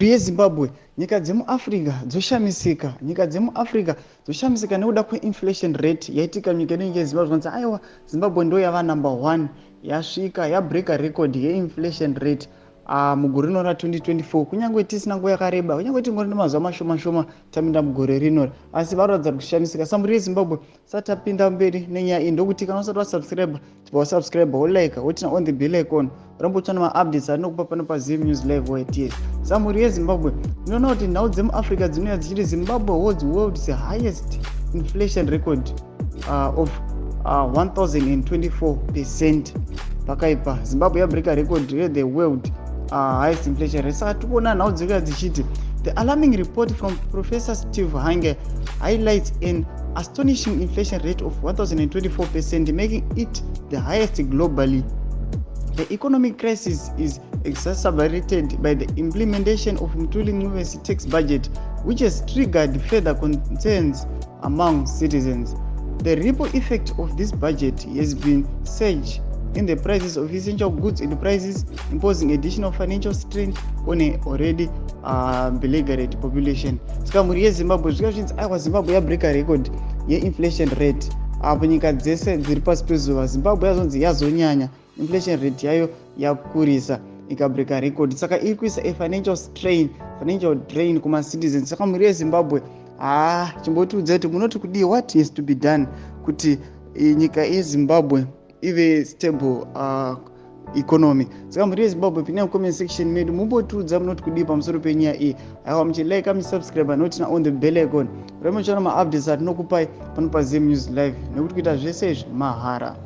Yezimbabwe, nyika dzemuAfrica dzoshamisika. Nyika dzemuAfrica dzoshamisika nekuda kweinflation rate yaitika munyika inenge yeZimbabwe. Zvanzi aiwa, Zimbabwe ndo yava number one, yasvika yabreaka record yeinflation rate mugore rino ra2024, kunyange tisina nguva yakareba, kunyange tingori nemazuva mashoma shoma tapinda mugore rino, asi varatidza kushamisika. Samuri yeZimbabwe, sati tapinda mberi nenyaya iyi, ndokuti kana usati wasubscribe, tibva wasubscribe, wolike, woturn on the bell icon, urambe uchiwana maupdates atinokupa pano paZim News Live YTS. Samuri yeZimbabwe, ndinoona kuti nhau dzemuAfrica dzinouya dzichiti Zimbabwe holds world's highest inflation record of 1024%. Pakaipa, Zimbabwe yabreaka record yethe world highest inflation rate. Saka tikuona nhau dzekuya dzichiti the alarming report from Professor Steve Hanke highlights an astonishing inflation rate of 1024%, making it the highest globally. The economic crisis is exacerbated by the implementation of Mthuli Ncube's tax budget, which has triggered further concerns among citizens. The ripple effect of this budget has been surge in the prices of essential goods and prices, imposing additional financial strain on a already beleaguered population. Saka mhuri yeZimbabwe, zvika zvinzi aiwa, Zimbabwe yabreaka record yeinflation rate. Apo nyika dzese dziri pasi pezuva, Zimbabwe yazonzi yazonyanya, inflation rate yayo yakurisa, ikabreaka record. Saka iri kuisa a financial strain, financial drain kumacitizens. Saka mhuri yeZimbabwe, haa, chimbotiudza kuti munoti kudii? What is to be done kuti nyika yeZimbabwe ive stable economy? Saka mhuri yeZimbabwe, pinai mucomment section medu, mumbotiudza munoti kudii pamusoro penyaya iyi. Aiwa, muchilike, muchisubscribe, noturn on the bell icon, rambe muchiona maupdates atinokupai pano paZim News Live, nekuti kuita zvese izvi mahara.